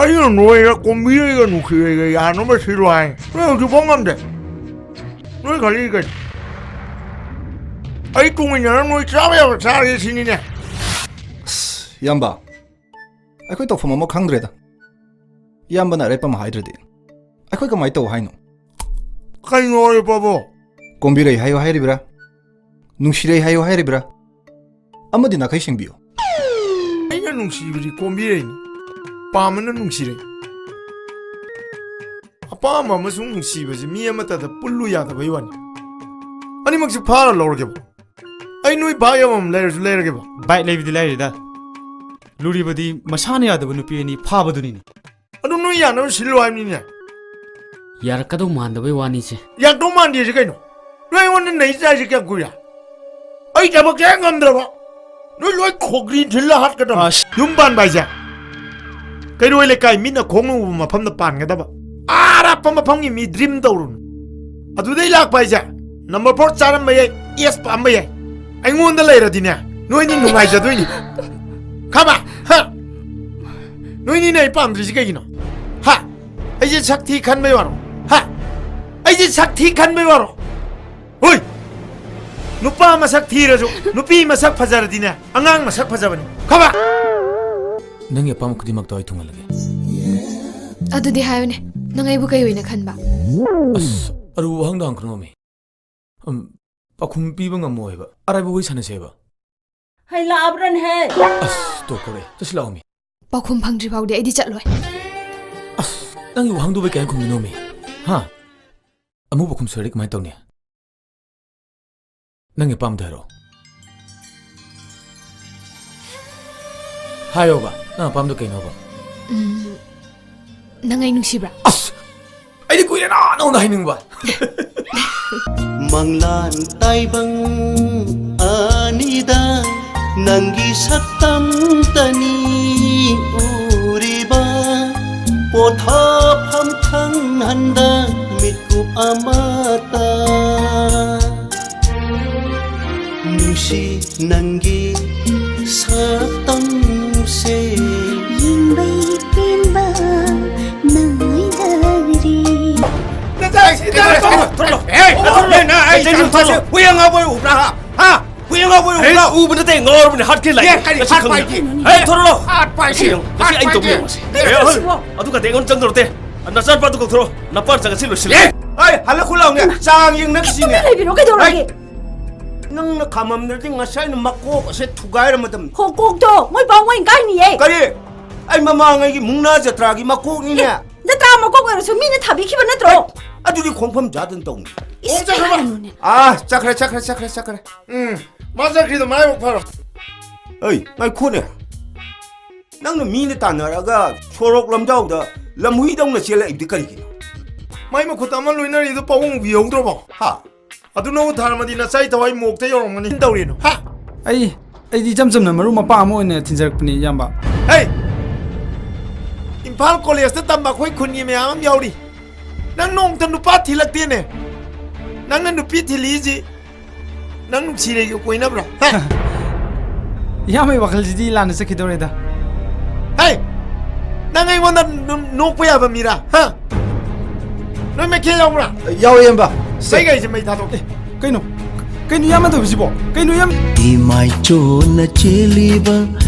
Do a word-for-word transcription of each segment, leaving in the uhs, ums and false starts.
ꯑꯩꯅ ꯅꯣꯏꯔ ꯀꯣꯝꯕꯤꯔꯩꯒ ꯅꯨꯡꯁꯤꯔꯩꯒ ꯌꯥꯅꯕ ꯁꯤꯜꯂꯨ ꯍꯥꯏ꯫ ꯅꯣꯏ ꯍꯧꯖꯤꯛꯐꯥꯎ ꯉꯝꯗꯦ꯫ ꯅꯣꯏ ꯈꯜꯂꯤ ꯀꯩꯅꯣ? ꯑꯩ ꯇꯨꯡ ꯏꯟꯅꯔ ꯅꯣꯏ ꯆꯥꯕ ꯌꯥꯕ ꯆꯥꯔꯒꯦ ꯁꯤꯅꯤꯅꯦ꯫ ꯑꯁ, ꯏꯌꯥꯝꯕ, ꯑꯩꯈꯣꯏ ꯇꯧꯐꯝ ꯑꯃ ꯈꯪꯗ꯭ꯔꯦꯗ꯫ ꯏꯌꯥꯝꯕꯅ ꯑꯔꯦꯞꯄ ꯑꯃ ꯍꯥꯏꯗ꯭ꯔꯗꯤ ꯑꯩꯈꯣꯏ ꯀꯃꯥꯏꯅ ꯇꯧ ꯍꯥꯏꯅꯣ? ꯀꯩꯅꯣ ꯑꯔꯦꯞꯄꯕꯣ? ꯀꯣꯝꯕꯤꯔꯩ ꯍꯥꯏꯌꯣ ꯍꯥꯏꯔꯤꯕ꯭ꯔꯥ? ꯅꯨꯡꯁꯤꯔꯩ ꯍꯥꯏꯌꯣ ꯍꯥꯏꯔꯤꯕ꯭ꯔꯥ? ꯑꯃꯗꯤ ꯅꯥꯈꯩ ꯁꯦꯡꯕꯤꯌꯨ꯫ ꯑꯩꯅ ꯅꯨꯡꯁꯤꯕꯗꯤ ꯀꯣꯝꯕꯤꯔꯩꯅꯤ꯫ ꯄꯥꯝꯕꯅ ꯅꯨꯡꯁꯤꯔꯩ꯫ ꯑꯄꯥꯝꯕ ꯑꯃꯁꯨꯡ ꯅꯨꯡꯁꯤꯕꯁꯤ ꯃꯤ ꯑꯃꯠꯇꯗ ꯄꯨꯜꯂꯨ ꯌꯥꯗꯕꯩ ꯋꯥꯅꯤ꯫ ꯑꯅꯤꯃꯛꯁꯤ ꯐꯥꯔ ꯂꯧꯔꯒꯦꯕ꯫ ꯑꯩ ꯅꯣꯏ ꯚꯥꯏ ꯑꯃꯃꯝ ꯂꯩꯔꯁꯨ ꯂꯩꯔꯒꯦꯕ꯫ ꯚꯥꯏ ꯂꯩꯕꯗꯤ ꯂꯥꯏꯔꯤꯗ꯫ ꯂꯨꯔꯤꯕꯗꯤ ꯃꯁꯥꯅ ꯌꯥꯗꯕ ꯅꯨꯄꯤ ꯑꯅꯤ ꯐꯥꯕꯗꯨꯅꯤꯅꯦ꯫ ꯑꯗꯨ ꯅꯣꯏ ꯌꯥꯅꯕ ꯁꯤꯜꯂꯨ ꯍꯥꯏꯕꯅꯤꯅꯦ꯫ ꯌꯥꯔꯛꯀꯗꯧ ꯃꯥꯟꯗꯕꯩ ꯋꯥꯅꯤꯁꯦ꯫ ꯌꯥꯗꯧ ꯃꯥꯟꯗꯦꯁꯦ ꯀꯩꯅꯣ? ꯅꯣꯏ ꯑꯩꯉꯣꯟꯗ ꯅꯩ ꯆꯥꯏꯁꯦ ꯀꯌꯥꯝ ꯀꯨꯏꯔꯦ? ꯑꯩ ꯊꯕꯛ ꯀꯌꯥ ꯉꯝꯗ꯭ꯔꯕ? ꯅꯣꯏ ꯂꯣꯏ ꯈꯣꯒ꯭ꯔꯤ ꯊꯤꯜꯂ ꯍꯥꯠꯀꯗꯕ꯫ ꯑꯁ꯫ ꯌꯨꯝ ꯄꯥꯟꯕ ꯍꯥꯏꯁꯦ ꯀꯩꯔꯣꯏ ꯂꯩꯀꯥꯏ ꯃꯤꯠꯅ ꯈꯣꯡꯅ ꯎꯕ ꯃꯐꯝꯗ ꯄꯥꯟꯒꯗꯕ꯫ ꯑꯔꯥꯞꯄ ꯃꯐꯝꯒꯤ ꯃꯤ ꯗ꯭ꯔꯤꯝ ꯇꯧꯔꯨꯅꯨ꯫ ꯑꯗꯨꯗꯩ ꯂꯥꯛꯄ ꯍꯥꯏꯁꯦ ꯅꯝꯕꯔ ꯐꯣꯔ ꯆꯥꯔꯝꯕ ꯌꯥꯏ, ꯑꯦꯁ ꯄꯥꯝꯕ ꯌꯥꯏ꯫ ꯑꯩꯉꯣꯟꯗ ꯂꯩꯔꯗꯤꯅꯦ ꯅꯣꯏꯅꯤ ꯅꯨꯡꯉꯥꯏꯖꯗꯣꯏꯅꯤ꯫ ꯈꯪꯕ? ꯍꯥ? ꯅꯣꯏꯅꯤꯅ ꯑꯩ ꯄꯥꯝꯗ꯭ꯔꯤꯁꯤ ꯀꯩꯒꯤꯅꯣ? ꯍꯥ? ꯑꯩꯁꯦ ꯁꯛ ꯊꯤ ꯈꯟꯕꯩ ꯋꯥꯔꯣ? ꯍꯥ? ꯑꯩꯁꯦ ꯁꯛ ꯊꯤ ꯈꯟꯕꯩ ꯋꯥꯔꯣ? ꯍꯣꯏ! ꯅꯨꯄꯥ ꯃꯁꯛ ꯊꯤꯔꯁꯨ ꯅꯨꯄꯤ ꯃꯁꯛ ꯐꯖꯔꯗꯤꯅꯦ ꯑꯉꯥꯡ ꯃꯁꯛ ꯐꯖꯕꯅꯤ꯫ ꯈꯪꯕ? ꯅꯪꯒꯤ ꯑꯄꯥꯝꯕ ꯈꯨꯗꯤꯡꯃꯛꯇꯣ ꯑꯩ ꯊꯨꯡꯍꯜꯂꯒꯦ꯫ ꯑꯗꯨꯗꯤ ꯍꯥꯏꯌꯨꯅꯦ, ꯅꯪ ꯑꯩꯕꯨ ꯀꯩ ꯑꯣꯏꯅ ꯈꯟꯕ? ꯑꯁ, ꯑꯔꯨꯕ ꯋꯥꯍꯪꯗꯣ ꯍꯪꯒꯅꯣꯃꯤ꯫ ꯎꯝ, ꯄꯥꯎꯈꯨꯝ ꯄꯤꯕ ꯉꯝꯃꯣꯏꯕ꯫ ꯑꯔꯥꯏꯕ ꯋꯥꯔꯤ ꯁꯥꯟꯅꯁꯦꯕ꯫ ꯍꯩ ꯂꯥꯛꯑꯕ꯭ꯔꯅꯦꯍꯦ? ꯑꯁ, ꯇꯣꯛꯈ꯭ꯔꯦ꯫ ꯆꯠꯁꯤ ꯂꯥꯛꯑꯣꯃꯤ꯫ ꯄꯥꯎꯈꯨꯝ ꯐꯪꯗ꯭ꯔꯤ ꯐꯥꯎꯗꯤ ꯑꯩꯗꯤ ꯆꯠꯂꯣꯏ꯫ ꯑꯁ, ꯅꯪꯒꯤ ꯋꯥꯍꯪꯗꯨꯕꯨ ꯀꯌꯥ ꯈꯨꯝꯃꯤꯅꯣꯃꯤ? ꯍꯥ? ꯑꯃꯨꯛ ꯄꯥꯎꯈꯨꯝ ꯁꯣꯏꯔꯗꯤ ꯀꯃꯥꯏꯅ ꯇꯧꯅꯤ? ꯅꯪꯒꯤ ꯑꯄꯥꯝꯕꯗꯣ ꯍꯥꯏꯔꯛꯑꯣ꯫ ꯍꯥꯏꯌꯣꯕ, ꯅꯪ ꯑꯄꯥꯝꯕꯗꯣ ꯀꯩꯅꯣꯕ? ꯎꯝ, ꯅꯪ ꯑꯩ ꯅꯨꯡꯁꯤꯕ꯭ꯔꯥ? ꯑꯁ! ꯑꯩꯗꯤ ꯀꯨꯏꯔꯦ ꯅꯪꯉꯣꯟꯗ ꯍꯥꯏꯅꯤꯡꯕ꯫ ꯃꯪꯂꯥꯟ ꯇꯥꯏꯕꯪ ꯑꯅꯤꯗ ꯅꯪꯒꯤ ꯁꯛꯇꯝꯇꯅꯤ ꯎꯔꯤꯕ꯫ ꯄꯣꯊꯥꯐꯝ ꯈꯪꯍꯟꯗ ꯃꯤꯠꯀꯨꯞ ꯑꯃꯇ ꯅꯨꯡꯁꯤ ꯅꯪꯒꯤ ꯁꯛꯇꯝꯁꯦ ꯌꯦꯡꯕꯩ ꯄꯦꯟꯕ ꯑꯩ ꯏꯆꯟ ꯏꯆꯥꯅꯨꯄꯥꯁꯦ ꯊꯣꯛꯂꯛꯑꯣ꯫ ꯍꯨꯏ ꯑꯉꯥꯎꯕ ꯑꯣꯏꯅ ꯎꯕ꯭ꯔꯥ, ꯍꯥ? ꯍꯥ? ꯍꯨꯏ ꯑꯉꯥꯎꯕ ꯑꯣꯏꯅ ꯑꯦ, ꯎꯕ꯭ꯔꯥ? ꯎꯕ ꯅꯠꯇꯦ, ꯉꯥꯎꯔꯕꯅꯦ, ꯍꯥꯠꯀꯦ ꯂꯥꯛꯏ꯫ ꯑꯦ, ꯀꯔꯤ ꯉꯁꯤ ꯍꯥꯠꯄ ꯈꯪꯉꯦ꯫ ꯍꯥꯏꯗꯤ? ꯑꯦ, ꯊꯣꯔꯛꯑꯣ꯫ ꯍꯥꯠꯄ ꯍꯥꯏꯗꯤ? ꯉꯁꯤ ꯑꯩ ꯍꯥꯠꯄ ꯇꯧꯕ ꯍꯥꯏꯗꯤ? ꯌꯦꯡꯉꯨꯁꯦ꯫ ꯀꯔꯤ ꯑꯦ, ꯍꯣꯏ꯫ ꯇꯧꯁꯤꯕꯣ? ꯑꯗꯨꯒ ꯑꯩꯉꯣꯟꯗ ꯆꯪꯗꯧꯔꯛꯇꯦ꯫ ꯅꯆꯥꯅꯨꯄꯥꯗꯨ ꯀꯧꯊꯣꯔꯛꯑꯣ꯫ ꯅꯄꯥ ꯆꯪꯉꯁꯤ ꯂꯣꯏꯁꯤꯜꯂꯦ꯫ ꯑꯦ, ꯑꯩ ꯍꯜꯂꯛꯈꯣ ꯂꯥꯎꯅꯦ꯫ ꯆꯥꯡ ꯌꯦꯡꯅꯕꯁꯤꯅꯦ꯫ ꯇꯨꯃꯤꯟ ꯂꯩꯕꯤꯔꯣ, ꯀꯩꯗꯧꯔꯒꯦ? ꯑꯩ, ꯅꯪꯅ ꯈꯥꯝꯃꯝꯗ꯭ꯔꯗꯤ ꯉꯁꯥꯏꯅ ꯃꯀꯣꯛ ꯑꯁꯦ ꯊꯨꯒꯥꯏꯔꯝꯃꯗꯝꯅꯤ꯫ ꯍꯣ, ꯀꯣꯛꯇꯣ ꯃꯣꯏ ꯄꯥꯎ ꯃꯣꯏ ꯀꯥꯏꯅꯤꯌꯦ꯫ ꯀꯔꯤ? ꯑꯩ ꯃꯃꯥꯡꯉꯩꯒꯤ ꯃꯨꯛꯅꯥ ꯖꯇ꯭ꯔꯥꯒꯤ ꯃꯀꯣꯛꯅꯤꯅꯦ꯫ ꯑꯦ, ꯖꯇ꯭ꯔꯥ ꯃꯀꯣꯛ ꯑꯣꯏꯔꯁꯨ ꯃꯤꯅ ꯊꯥꯕꯤꯈꯤꯕ ꯅꯠꯇ꯭ꯔꯣ? ꯑꯗꯨꯗꯤ ꯈꯣꯡꯐꯝ ꯆꯥꯗꯅ ꯇꯧꯅꯤ꯫ ꯏꯁ, ꯑꯣ, ꯆꯠꯈ꯭ꯔꯕ? ꯀꯩ ꯍꯥꯏꯅꯣꯅꯦ? ꯑꯥ, ꯆꯠꯈ꯭ꯔꯦ, ꯆꯠꯈ꯭ꯔꯦ, ꯆꯠꯈ꯭ꯔꯦ, ꯆꯠꯈ꯭ꯔꯦ꯫ ꯎꯝ, ꯃꯥ ꯆꯠꯈ꯭ꯔꯤꯗꯣ ꯃꯔꯥꯏꯕꯛ ꯐꯔꯣ꯫ ꯑꯩ, ꯉꯥꯏꯈꯣꯅꯦ꯫ ꯅꯪꯅ ꯃꯤꯅ ꯇꯥꯟꯅꯔꯒ ꯁꯣꯔꯣꯛ ꯂꯝꯖꯥꯎꯗ ꯂꯝꯍꯨꯏꯗꯧꯅ ꯆꯦꯜꯂꯛꯏꯗꯤ ꯀꯔꯤꯒꯤꯅꯣ? ꯃꯥꯏ ꯃꯈꯨꯠꯇ ꯑꯃ ꯂꯣꯏꯅꯔꯤꯗꯣ ꯄꯥꯕꯨꯡ ꯎꯕꯤꯍꯧꯗ꯭ꯔꯕꯣ? ꯍꯥ? ꯑꯗꯨ ꯅꯪꯕꯨ ꯊꯥꯔꯝꯃꯗꯤ ꯅꯆꯥꯏ ꯊꯋꯥꯏ ꯃꯣꯛꯇ ꯌꯧꯔꯝꯒꯅꯤ꯫ ꯇꯧꯔꯤꯅꯣ? ꯍꯥ? ꯑꯩ, ꯑꯩꯗꯤ ꯏꯆꯝ ꯆꯝꯅ ꯃꯔꯨꯞ ꯃꯄꯥꯡ ꯑꯃ ꯑꯣꯏꯅ ꯊꯤꯟꯖꯔꯛꯄꯅꯤ, ꯏꯌꯥꯝꯕ꯫ ꯍꯦ! ꯏꯝꯐꯥꯜ ꯀꯣꯂꯦꯖꯇ ꯇꯝꯕ ꯑꯩꯈꯣꯏ ꯈꯨꯟꯒꯤ ꯃꯌꯥꯝ ꯑꯃ ꯌꯥꯎꯔꯤ꯫ ꯅꯪ ꯅꯣꯡꯃꯇ ꯅꯨꯄꯥ ꯊꯤꯂꯛꯇꯦꯅꯦ꯫ ꯅꯪꯅ ꯅꯨꯄꯤ ꯊꯤꯜꯂꯤꯁꯤ ꯅꯪ ꯅꯨꯡꯁꯤꯔꯒ ꯀꯣꯏꯅꯕ꯭ꯔꯣ? ꯍꯥ? ꯏꯌꯥꯝꯕꯒꯤ ꯋꯥꯈꯜꯁꯤꯗꯤ ꯂꯥꯟꯅ ꯆꯠꯈꯤꯗꯧꯔꯦꯗ꯫ ꯍꯦ! ꯅꯪ ꯑꯩꯉꯣꯟꯗ ꯅꯣ-, ꯅꯣꯛꯄ ꯌꯥꯕ ꯃꯤꯔꯥ? ꯍꯥ? ꯅꯣꯏ ꯃꯩꯈꯦꯜ ꯌꯥꯎꯕ꯭ꯔꯥ? ꯌꯥꯎꯋꯦ, ꯏꯌꯥꯝꯕ꯫ ꯁꯦ꯫ ꯃꯩꯈꯩꯁꯦ ꯃꯩ ꯊꯥꯗꯣꯛꯀꯦ꯫ ꯀꯩꯅꯣ? ꯀꯩꯅꯣ ꯏꯌꯥꯝꯕ ꯇꯧꯕꯁꯤꯕꯣ? ꯀꯩꯅꯣ ꯏꯌꯥꯝ- ꯏꯃꯥꯏꯆꯣꯅ ꯆꯦꯜꯂꯤꯕ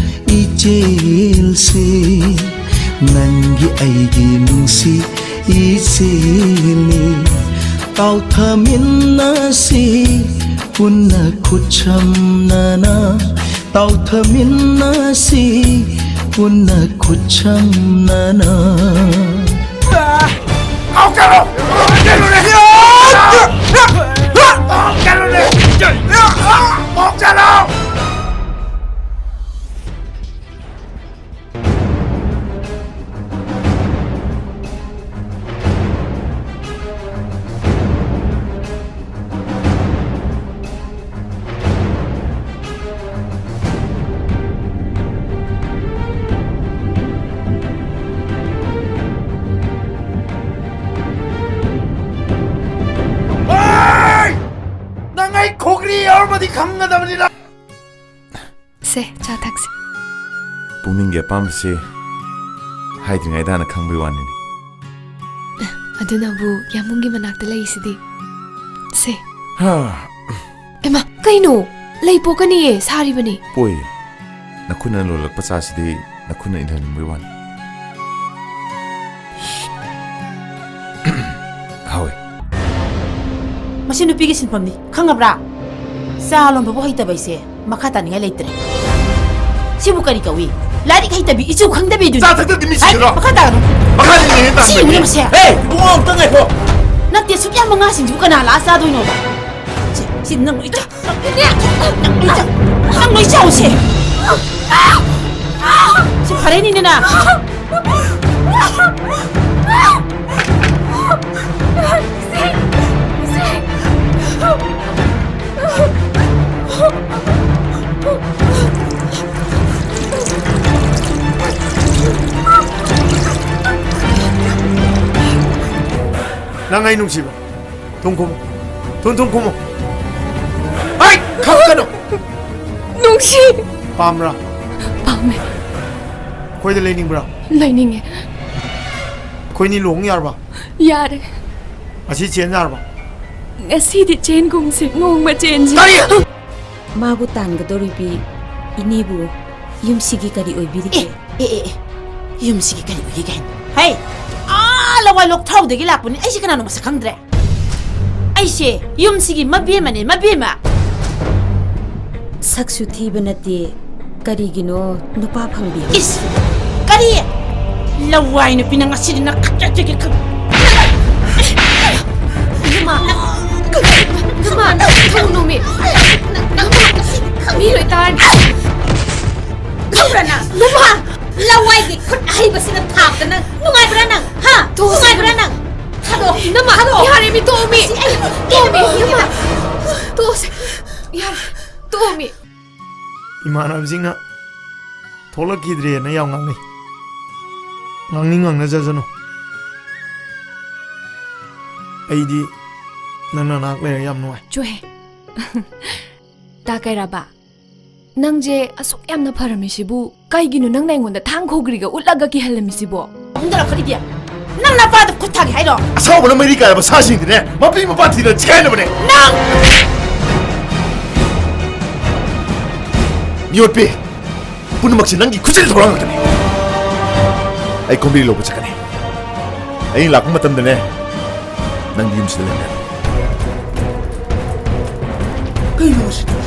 ꯏꯆꯦꯜꯁꯦ, ꯅꯪꯒꯤ ꯑꯩꯒꯤ ꯅꯨꯡꯁꯤ ꯏꯆꯦꯜꯅꯤ꯫ ꯇꯥꯎꯊꯃꯤꯟꯅꯁꯤ ꯄꯨꯟꯅ ꯈꯨꯠꯁꯝꯅꯅ, ꯇꯥꯎꯊꯃꯤꯟꯅꯁꯤ ꯄꯨꯟꯅ ꯈꯨꯠꯁꯝꯅꯅ꯫ ꯍꯣꯏ! ꯅꯪ ꯑꯩ ꯈꯣꯛꯔꯤ ꯌꯥꯎꯔꯝꯃꯗꯤ ꯈꯪꯒꯗꯕꯅꯤꯅ꯫ ꯁꯦ, ꯆꯥ ꯊꯛꯁꯤ꯫ ꯄꯨꯛꯅꯤꯡꯒꯤ ꯑꯄꯥꯝꯕꯁꯤ ꯍꯥꯏꯗ꯭ꯔꯤꯉꯩꯗ ꯍꯥꯟꯅ ꯈꯪꯕꯩ ꯋꯥꯅꯤꯅꯦ꯫ ꯑꯗꯨꯅꯕꯨ ꯌꯥꯝꯕꯨꯡꯒꯤ ꯃꯅꯥꯛꯇ ꯂꯩꯔꯤꯁꯤꯗꯤ꯫ ꯁꯦ, ꯍꯥ꯫ ꯑꯦꯃꯥ, ꯀꯩꯅꯣ? ꯂꯩ ꯄꯣꯛꯀꯅꯤꯌꯦ, ꯁꯥꯔꯤꯕꯅꯤ꯫ ꯄꯣꯛꯏ꯫ ꯅꯈꯨꯠꯅ ꯂꯣꯜꯂꯛꯄ ꯆꯥꯁꯤꯗꯤ ꯅꯈꯨꯠꯅ ꯏꯟꯍꯟꯅꯤꯡꯕꯒꯤ ꯋꯥꯅꯤ꯫ ꯍꯥꯎꯋꯦ꯫ ꯃꯁꯤ ꯅꯨꯄꯤꯒꯤ ꯁꯤꯟꯐꯝꯅꯤ, ꯈꯪꯉꯕ꯭ꯔꯥ? ꯆꯥ ꯂꯣꯟꯕꯕꯨ ꯍꯩꯇꯕ ꯑꯩꯁꯦ ꯃꯈꯥ ꯇꯥꯅꯤꯡꯉꯥꯏ ꯂꯩꯇ꯭ꯔꯦ꯫ ꯁꯤꯕꯨ ꯀꯔꯤ ꯀꯧꯏ? ꯂꯥꯏꯔꯤꯛ ꯍꯩꯇꯕꯤ, ꯏꯆꯨ ꯈꯪꯗꯕꯤꯗꯨꯅꯤ꯫ ꯆꯥ ꯊꯛꯇꯗꯤ ꯃꯤ ꯍꯥꯏ, ꯁꯤꯒꯗ꯭ꯔꯣ? ꯃꯈꯥ ꯇꯥꯒꯅꯨ꯫ ꯃꯈꯥ ꯇꯥꯒꯅꯨ꯫ ꯁꯤ ꯌꯦꯡꯉꯨꯅꯦ ꯃꯁꯦ꯫ ꯑꯦ, ꯏꯕꯨꯡꯉꯣ, ꯑꯝꯇ ꯉꯥꯏꯈꯣ꯫ ꯅꯠꯇꯦ, ꯁꯨꯛ ꯌꯥꯝꯕ ꯉꯥꯁꯤꯡꯁꯤꯕꯨ ꯀꯅꯥ ꯂꯥꯛꯑ ꯆꯥꯗꯣꯏꯅꯣꯕ? ꯁꯤ, ꯁꯤ ꯅꯪ ꯂꯣꯏ ꯆꯥ-, ꯅꯪ ꯂꯣꯏ ꯆꯥ-, ꯅꯪ ꯂꯣꯏ ꯆꯥꯎꯁꯦ꯫ ꯁꯤ ꯐꯔꯦꯅꯦ, ꯅꯅꯥ꯫ ꯅꯪ ꯑꯩ ꯅꯨꯡꯁꯤꯕ꯭ꯔꯥ? ꯊꯨꯝ ꯈꯨꯝꯃꯨ꯫ ꯊꯨꯝ, ꯊꯨꯝ ꯈꯨꯝꯃꯨ꯫ ꯍꯩ! ꯈꯞꯀꯅꯨ! ꯅꯨꯡꯁꯤ! ꯄꯥꯝꯕ꯭ꯔꯥ? ꯄꯥꯝꯃꯦ꯫ ꯑꯩꯈꯣꯏꯗ ꯂꯩꯅꯤꯡꯕ꯭ꯔꯥ? ꯂꯩꯅꯤꯡꯉꯦ꯫ ꯑꯩꯈꯣꯏꯅꯤ ꯂꯨꯍꯣꯡ ꯌꯥꯔꯕ? ꯌꯥꯔꯦ꯫ ꯉꯁꯤ ꯆꯦꯟ ꯌꯥꯔꯕ? ꯉꯁꯤꯗꯤ ꯆꯦꯟꯒꯨꯝꯁꯦ, ꯅꯣꯡꯃ ꯆꯦꯟꯁꯦ꯫ ꯀꯔꯤ? ꯃꯥꯕꯨ ꯇꯥꯟꯒꯗꯧꯔꯤꯕꯤ ꯏꯅꯦꯕꯨ ꯌꯨꯝꯁꯤꯒꯤ ꯀꯔꯤ ꯑꯣꯏꯕꯤꯔꯤꯒꯦ? ꯑꯦ, ꯑꯦ, ꯑꯦ, ꯑꯦ꯫ ꯌꯨꯝꯁꯤꯒꯤ ꯀꯔꯤ ꯑꯣꯏꯒꯦ ꯀꯥꯏꯅ? ꯍꯩ! ꯑꯥ, ꯂꯋꯥꯏ ꯂꯣꯛꯊꯥꯎꯗꯒꯤ ꯂꯥꯛꯄꯅꯤ꯫ ꯑꯩꯁꯦ ꯀꯅꯥꯅꯣ ꯃꯁꯛ ꯈꯪꯗ꯭ꯔꯦ? ꯑꯩꯁꯦ ꯌꯨꯝꯁꯤꯒꯤ ꯃꯕꯦꯝꯃꯅꯦ, ꯃꯕꯦꯝꯃ꯫ ꯁꯛꯁꯨ ꯊꯤꯕ ꯅꯠꯇꯦ, ꯀꯔꯤꯒꯤꯅꯣ ꯅꯨꯄꯥ ꯐꯪꯕꯤꯍꯧ-? ꯏꯁ! ꯀꯔꯤ? ꯂꯋꯥꯏ ꯅꯨꯄꯤ ꯅꯪ ꯉꯁꯤꯗꯤ ꯅꯪ ꯈꯠ-, ꯈꯠ-, ꯈꯠ-, ꯈꯠ-, ꯏꯃꯥ! ꯏꯃꯥ! ꯊꯧꯅꯨꯃꯤ! ꯃꯤ ꯂꯣꯏ ꯇꯥꯔꯅꯤ! ꯈꯪꯕ꯭ꯔꯥ ꯅꯪ? ꯅꯃꯥ! ꯂꯋꯥꯏꯒꯤ ꯈꯨꯠ ꯑꯍꯩꯕꯁꯤꯅ ꯊꯥꯕꯗ ꯅꯪ ꯅꯨꯡꯉꯥꯏꯕ꯭ꯔꯥ ꯅꯪ? ꯍꯥ? ꯇꯣꯛꯑꯣ, ꯅꯨꯡꯉꯥꯏꯕ꯭ꯔꯥ ꯅꯪ? ꯊꯥꯗꯣꯛꯑꯣ! ꯏꯅꯝꯃ! ꯊꯥꯗꯣꯛꯑꯣ! ꯌꯥꯔꯦ, ꯃꯤ ꯇꯣꯛꯑꯣ, ꯃꯤ! ꯁꯤ ꯑꯩ ꯇꯣꯛꯑꯣ, ꯃꯤ! ꯏꯅꯝꯃ! ꯇꯣꯛꯑꯣꯁꯦ! ꯌꯥꯔꯦ, ꯇꯣꯛꯑꯣ, ꯃꯤ! ꯏꯃꯥꯟꯅꯕꯁꯤꯡꯅ ꯊꯣꯛꯂꯛꯈꯤꯗ꯭ꯔꯦꯅ ꯌꯥꯝ ꯉꯥꯡꯅꯩ꯫ ꯉꯥꯡꯅꯤꯡ ꯉꯥꯡꯅꯖꯁꯅꯨ꯫ ꯑꯩꯗꯤ ꯅꯪ ꯅꯅꯥꯛ ꯂꯩꯔ ꯌꯥꯝ ꯅꯨꯡꯉꯥꯏ꯫ ꯆꯨꯍꯦ꯫ ꯇꯥ ꯀꯩꯔꯥꯕ? ꯅꯪꯁꯦ ꯑꯁꯨꯛ ꯌꯥꯝꯅ ꯐꯔꯝꯃꯤꯁꯤꯕꯨ ꯀꯩꯒꯤꯅꯣ ꯅꯪꯅ ꯑꯩꯉꯣꯟꯗ ꯊꯥꯡ ꯈꯣꯒ꯭ꯔꯤꯒ ꯎꯠꯂꯒ ꯀꯤꯍꯜꯂꯝꯃꯤꯁꯤꯕꯣ? ꯑꯍꯨꯝꯗ ꯂꯧꯈꯠꯂꯤꯗꯤ? ꯅꯪ ꯅꯄꯥꯗ ꯈꯨꯠ ꯊꯥꯒꯦ ꯍꯥꯏꯔꯣ? ꯑꯁꯥꯎꯕꯅ ꯃꯩꯔꯤ ꯀꯥꯔꯕ ꯁꯥꯁꯤꯡꯗꯨꯅꯦ ꯃꯄꯤ ꯃꯄꯥ ꯊꯤꯗꯅ ꯆꯦꯟꯅꯕꯅꯦ꯫ ꯅꯪ ꯃꯤꯑꯣꯠꯄꯤ, ꯄꯨꯝꯅꯃꯛꯁꯦ ꯅꯪꯒꯤ ꯈꯨꯠꯁꯦ ꯊꯧꯔꯥꯡ ꯉꯥꯛꯇꯅꯤ꯫ ꯑꯩ ꯀꯣꯝꯕꯤꯔꯤ ꯂꯧꯕ ꯆꯠꯀꯅꯤ꯫ ꯑꯩ ꯂꯥꯛꯄ ꯃꯇꯝꯗꯅꯦ, ꯅꯪꯗꯤ ꯌꯨꯝꯁꯤꯗ ꯂꯩꯔꯝꯃꯦ꯫ ꯀꯩꯅꯣ ꯁꯤꯗꯤ?